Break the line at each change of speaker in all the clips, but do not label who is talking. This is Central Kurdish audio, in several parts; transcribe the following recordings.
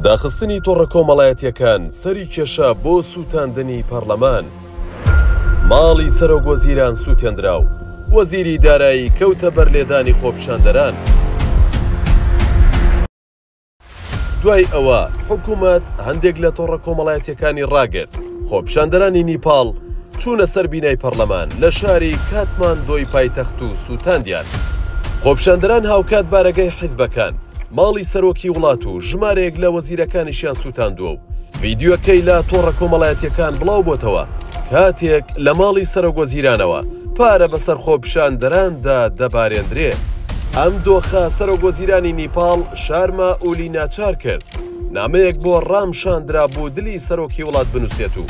داخستنی تۆڕە کۆمەڵایەتییەکان سەری کێشا بۆ سووتاندنی پەڕلەمان. ماڵی سەرۆک وەزیران سووتێندرا و وەزیری دارایی کەوتە بەر لێدانی خۆپیشاندەران. دوای ئەوە حکوومەت هەندێک لە تۆڕە کۆمەڵایەتییەکانی ڕاگرت. خۆپیشاندەرانی نیپاڵ چوونە سەر بینای پەڕلەمان لە شاری کاتماندۆی پایتەخت و سووتاندیان. خۆپیشاندەران هاوکات بارەگای حیزبەکان، ماڵی سەرۆکی وڵات و ژمارەیەک لە وەزیرەکانیشیان سووتاندووە و ڤیدیۆکەی لە تۆڕە کۆمەڵایەتییەکان بڵاوبۆتەوە کاتێک لە ماڵی سەرۆکوەزیرانەوە پارە بەسەر خۆپیشاندەراندا دەبارێندرێ. ئەم دۆخە سەرۆکوەزیرانی نیپاڵ شارما ئولی ناچار کرد نامەیەک بۆ ڕام شاندرا بودلی سەرۆکی وڵات بنووسێت و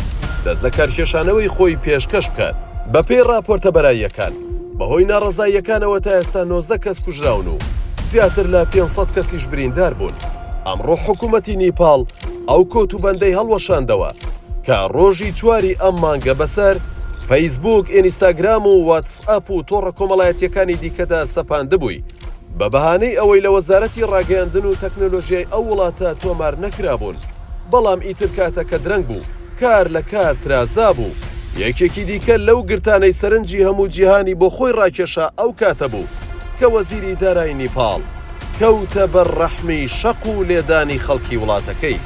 دەست لەکارکێشانەوەی خۆی پێشکەش بکات. بەپێی ڕاپۆرتە بەراییەکان، بەهۆی ناڕەزاییەکانەوە تا ئێستا 19 کەس کوژراون و زیاتر لە 500 کەسیش بریندار بوون. ئەمڕۆ حکوومەتی نیپاڵ ئەو کۆتوبەندەی هەڵوەشاندەوە کە ڕۆژی چواری ئەم مانگە بەسەر فەیسبووک، ئینیستاگرام و واتسئەپ و تۆڕە کۆمەڵایەتییەکانی دیکەدا سەپاندبووی، بە بەهانەی ئەوەی لە وەزارەتی ڕاگەیاندن و تەکنۆلۆژیای ئەو وڵاتە تۆمار نەکرابوون، بەڵام ئیتر کاتەکە درەنگ بوو، کار لە کار ترازابوو. یەکێکی دیکە لەو گرتانەی سەرنجی هەموو جیهانی بۆ خۆی ڕاکێشا ئەو کاتە بوو کە وەزیری دارایی نیپاڵ کەوتە بەر ڕەحمی شەق و لێدانی خەڵکی وڵاتەکەی.